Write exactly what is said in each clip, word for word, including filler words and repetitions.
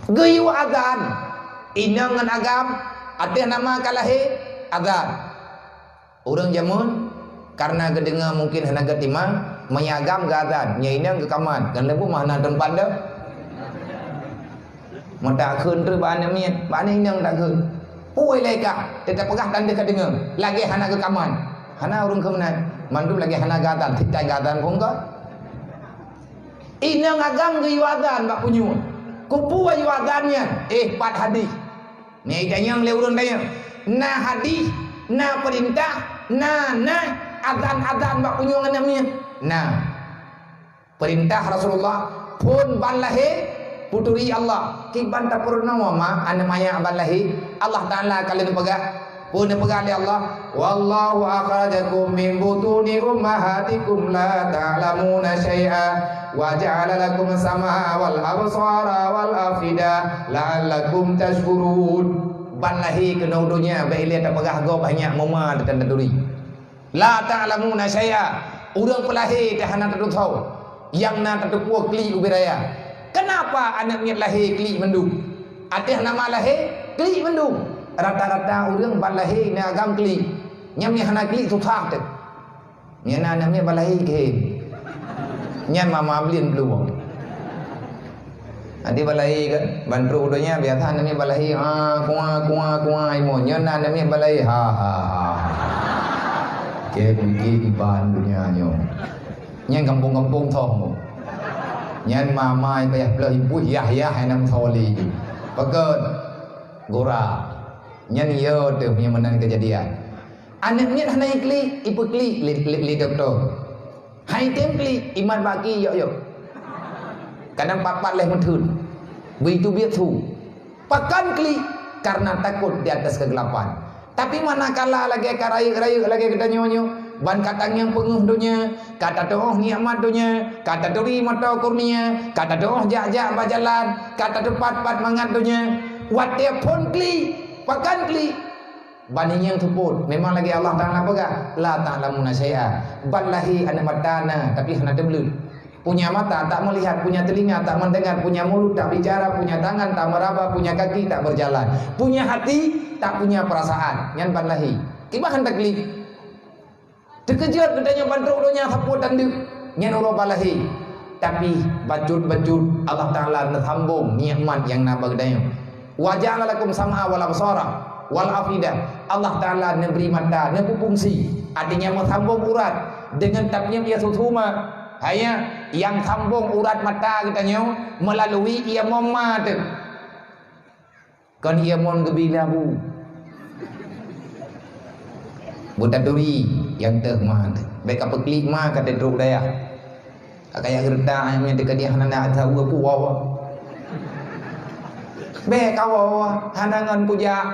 Geuyue azan, inong ngon agam, ateueh nama ka lahé, azan. Ureuëng jameun, kareuna geudeungoe mungken hana geutimang, meunyo agam geuazan, meunyo inong geukaman, ngon leubu mah hana teumpat dah. Meutakheun treuk bak aneuk miet, bak aneuk inong takheun. Peue lé kah, teuka peugah tanda ka deungoe, lagée hana geukaman. Hana ureuëng keu meunan, mandum lagée hana geuazan, titai geuazan phon ka. Inong agam geuyue azan bak punyueng. Keupeue yue azan nyan? Eh, pat hadih. Nyan itanyong lé ureuëng tanyong. Na hadih, na peurintah, na, na azan-azan bak punyueng aneuk miet. Na. Peurintah Rasulullah, phon ban lahé, peuturi Allah. Kiban tapeurunoe ma aneuk manyak ban lahé, Allah Taala ka lheueh neupeugah. Peue neupeugah lé Allah? "Wallahu akhrajakum min butuni ummahatikum la ta'lamuna syai'a wa ja'ala lakum sam'a wal absara wal afida la'allakum tashkurun." Ban lahé keunoe donya, bèk ilèe tapeugah gob hanya muma teutan taturi. La ta'lamuna syai'a, ureuëng peulahé teuh hana tateupeue, nyang na tateupeue klik ubit raya. Keunapa aneuk miet lahé klik mandum? Ateueh nama lahé, klik mandum. Rata-rata ureuëng ban lahé na agam klik. Nyang meuhana klik susah teuh. Nyan na aneuk miet ban lahé khem. Nyan mama blieng peuluwang. Adak ban lahé kan, ban trok donya biasa aneuk miet ban lahé, ha, kuah, kuah, kuah, imo. Nyan na aneuk miet ban lahé, ha, ha, ha. Khem, khem, ban donya nyoe. Nyan gampông-gampông thôn. Nyan mama payah plôh ibu yah-yah ai nam thôn lé. Pakon? Gura. Nyan yo teuh nyang meunan keujadian. Aneuk miet hana iklik, ipeuklik lé, lé, lé dokto. Hai tem klik, imat baki yok-yok. Kadang pat-pat leh meutheun. Begitu biet su. Pakon klik? Karena takot di atas kegelapan. Tapi manakala lagèe ka rayeuk-rayeuk lagèe geutanyoe nyoe, ban ka tangieng peungeuh donya, ka tateu'oh nikmat donya, ka taturi mata kurnia, ka tateu'oh jak-jak bak jalan, ka tateupat-pat mangat donya, watèe phôn klik, pakon klik? Ban inong seupôt, memang lagèe Allah Taala peugah, "La ta'lamuna syai'a." Ban lahé aneuk mata na, tapi hana teubleuet. Punya mata tak melihat, punya telinga tak mendengar, punya mulut tak bicara, punya tangan tak meraba, punya kaki tak berjalan, punya hati tak punya perasaan. Nyan ban lahé. Kiban han taklik. Teukeujot geutanyoe ban trok donya sapeue tan deuh. Nyan uroe ban lahé. Tapi bacut-bacut Allah Taala neusambong nikmat nyang na bak geutanyoe. "Wa ja'ala lakum sam'a wal absara wal afida." Allah Taala neubri mata, neupeufungsi. Artinya meusambong urat deungon tapnyep ie susu ma. Hanya nyang sambong urat mata geutanyoe meulalu ie moma teuh. Kon ie mon geubila bu. Beutaturi nyang teuh ma teuh. Bèk ka peuklik ma ka teutrok dayah. Ka kaya geureutak nyang teuka dia hana na saweue puwoe. Bèk ka woe, hana ngon kujak.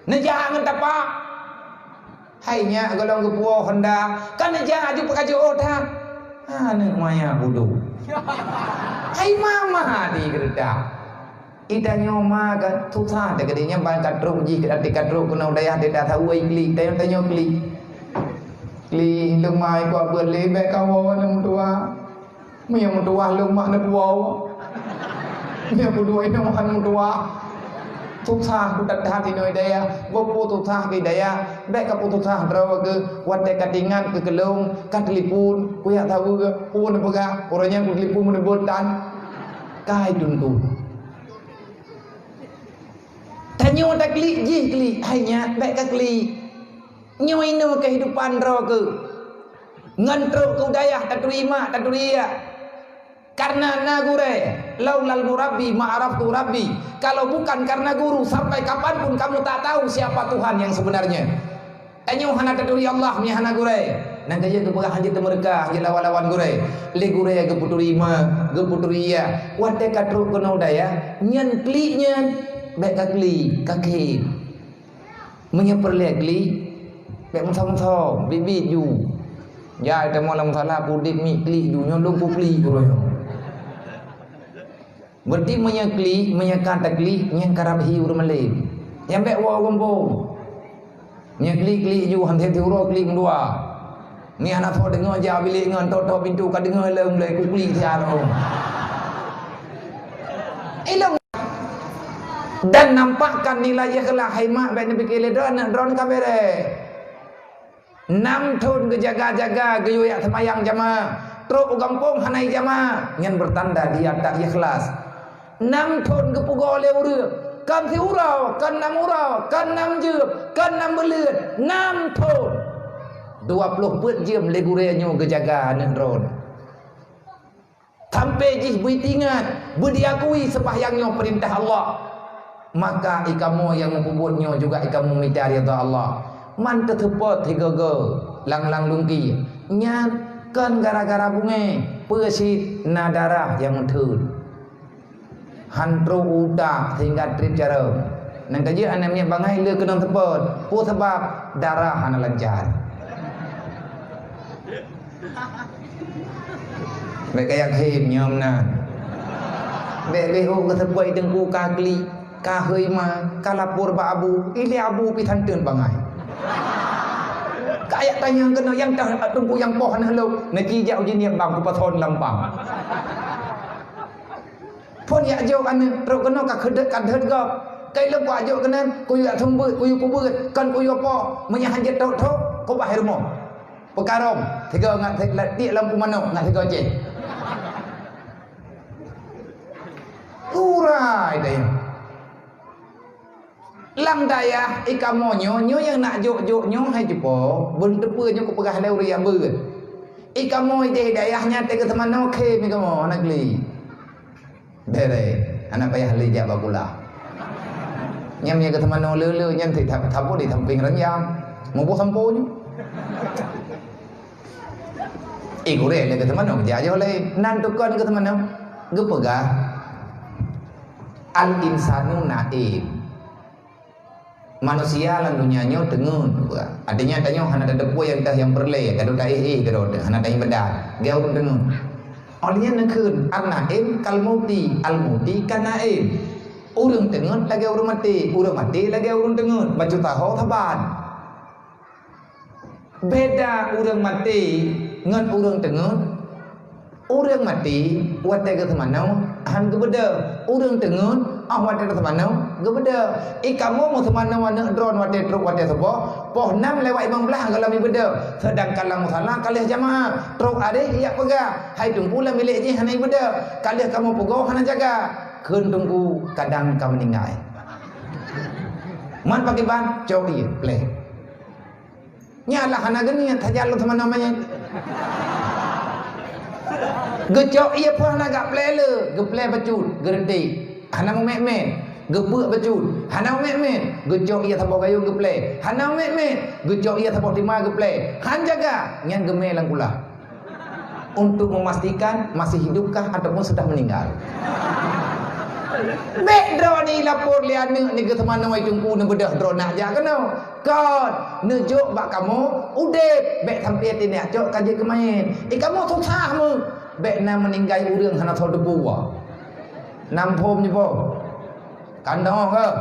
Neujak ngon tapak. Hai nyak golom geupuwoe honda, ka neujak aju peukajoe that. Aneuk maya bodoh. Hai mama di geureutak. Itanyoe ma ka susah teuh keudeh nyan ban ka trok jih, ka trok keunoe dayah deda saweue klik, tanyoe, tanyoe klik. Klik, leumah ikot beuet lé bèk kawoe aneuk meutuwah. Meunyoe meutuwah lôn mak neupuwoe. Meunyoe peuduek inong han meutuwah. Susah that-that inoe dayah. Boh peue susah keu dayah? Bèk ka peue susah droe keuh. Watèe ka teuingat keu keulôn, ka teulipun, kujak saweue, peue neupeugah, uroe nyan kuteulipun meuneubeut tan. Kai teuntun. Tanyoe taklik jih klik, hai nyak bèk ka klik. Nyoe inoe keuhidupan droe keuh. Ngon trok keu dayah taturi mak, taturi yah. Karena na gurèe, laulal murabbi ma araftu rabbi. Kalau bukan karena guru, sampai kapan pun kamu tak tahu siapa Tuhan yang sebenarnya. Tanyoe hana taturi Allah meunyo hana gurèe. Nyang ka jeuet geupeugah hanjeuet teumeureuka, hanjeuet lawan-lawan gurèe. Lé gurèe geupeuturi ma, geupeuturi yah. Watèe ka trok keunoe dayah, nyan klik nyan, bèk ka klik, ka khem. Meunyoe peureulèe klik, bèk meusom-som, biet-biet ju. Jai teuma lam salah pudip miet klik ju, nyoe lôn puklik uroe nyoe. Berarti meunyoe klik, meunyoe ka taklik, nyan karab hi ureueng malém. Nyan bèk woe gampông. Meunyoe klik-klik ju, han sép siuroe klik meudua. Nyan hana soe deungoe jak bilék ngon, tok-tok pintoe ka deungoe lom lé kuklik siat. Ilong. Dan nampakkan nilai ikhlas, hai mak, bèk neupike lé droe, aneuk droe ka bèrèh. Nam thon geujaga-jaga, geuyue jak seumayang jamaah, trok u gampông hana jamaah, nyan beutanda dia tak ikhlas. Nam thon geupeugoe lé ureueng, kon siuroe, kon nam uroe, kon nam jeuem, kon nam buleuen, nam thon. Dua ploh peuet jeuem lé gurèe nyoe geujaga aneuk droe. Sampai jih beuingat, beudiakui seubahyang nyoe peurintah Allah. Maka ikamoe nyang meupeubuet nyoe juga ikamoe mita ridha Allah. Man teuseupôt sigoe-goe lang-lang lungki. Nyan kon gara-gara bungéh, peue cit na darah nyang meutheun. Han trok u utak sehingga trép carông. Nyan ka jeuet aneuk miet bangai le keunong seupôt. Peue sabab? Darah hana lancar. Bèk ka yakin nyoe meunan. Bèk lé oh geuseupôt teungku ka klik, ka hôi ma, ka lapor bak abu, ilèe abu pih santeun bangai. Ka jak tanyong keunoe nyang teuh teungku nyang poh na lom, neuci jak uji niet bang kupason lampang. Phon jak jok aneuk, trok keunoe ka keudeuet ka deuet gob. Kai lôn kujak jok keunan, kuyue jak seumeubeuet, kuyue peubeuet, kon kuyue po. Meunyo han jeuet thok-thok, keubah i rumoh. Peukarong, sigoe ngat si-, tiek lampu manok ngat sigoe ceh. Kurai deh. Lam dayah ikamoe nyoe, nyoe nyang nak jok-jok nyoe hai cupo, beuneuteupeu nyoe kupeugah lé ureueng nyang beuet. Ikamoe ideh dayah nyan teuh geuseumanoe khém ikamoe aneuk lé. Bèrèh, hana payah lé jak bak kulah. Nyan meunyo geuseumanoe le-le nyan teuh thab-, thabot di sampéng ranjang. Muboh sampoe nyoe. Eh, gurèe lé geuseumanoe, jak ajoh lé. Nan tukon geuseumanoe, geupeugah, "Al-insanu na'im." Manusia lam dunia nyoe teungeut, geupeugah. Artinya, tanyoe hana tateupeue nyang teuh nyang peureulèe, ka duek taéh-éh keudroe, hana taéh beudat. Geu ureueng teungeut. Óh lheueh nyan neukheun, "An-na'im kal mauti, al-mauti kan na'im." Ureueng teungeut lagèe ureueng maté, ureueng maté lagèe ureueng teungeut, bacut taho saban. Beda ureueng maté ngon ureueng teungeut. Ureueng maté watèe geuseumanoe han geubeudôh. Ureueng teungeut óh watèe geuseumanoe geubeudôh. Ikamoe meuseumanoe aneuk droen watèe trok watèe suboh, poh nam lewat limong blah gohlom ibeudôh. Seudangkan lam musala ka lheueh jamaah, trok arèh ijak peugah, hai teungku lam bilék jih hana ibeudôh. Ka lheueh kamoe peugoe hana jaga. Kheun teungku kadang ka meuninggai. Man pakriban, cok ie, pleh. Nyan lah hana geuniet sajan lôn seumanoe manyét. Geucok ie pih hana gak pleh le, geupleh bacut, geureunték. Hana mumèt-mèt, geupeuk bacut. Hana mumèt-mèt, geucok ie saboh gayong geupleh. Hana mumèt-mèt, geucok ie saboh tima geupleh. Han jaga, nyan geumè lam kulah. Untuk memastikan masih hidupkah ataupun sudah meninggal. Bèk droeneuh ilapor lé aneuk nibak geuseumanoe teungku neubeudôh droeneuh jak keunoe. Kon, neujok bak kamoe udép, bèk sampoe teuneuk cok ka jeuet keu manyét. Eh, kamoe susah meuh. Bèk na meuninggai ureueng hana soe teupeue. Nam phom nyoe po. Kantong keuh.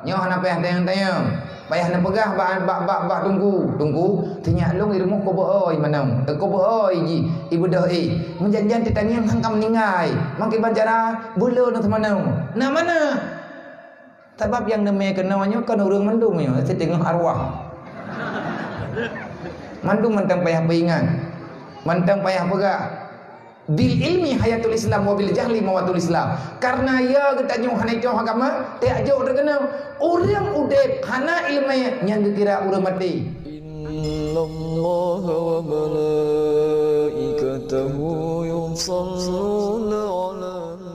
Nyoe hana payah tanyong-tanyong. Payah neupeugah bak, bak, bak, bak teungku. Teungku, sinyak lôn i rumoh kobeuôi meunan. Eh, kobeuôi jih, ibeudôh éh. Meujan-jan teutangieng han ka meuninggai. Mangkeuban cara beu lôn seumanoe. Na mana? Sabab nyang neumè keunoe nyoe kon ureueng mandum nyoe, siteungoh arwah. Mandum mantong payah peuingat. Mantong payah peugah. Bil ilmi hayatul Islam wa bil jahli mawatul Islam. Karena ya geutanyoe hana itoh agama, tajok terkena ureueng udép hana ileumèe nyang geukira ureueng maté. Innallaha wa malaikatahu yusalluna 'alan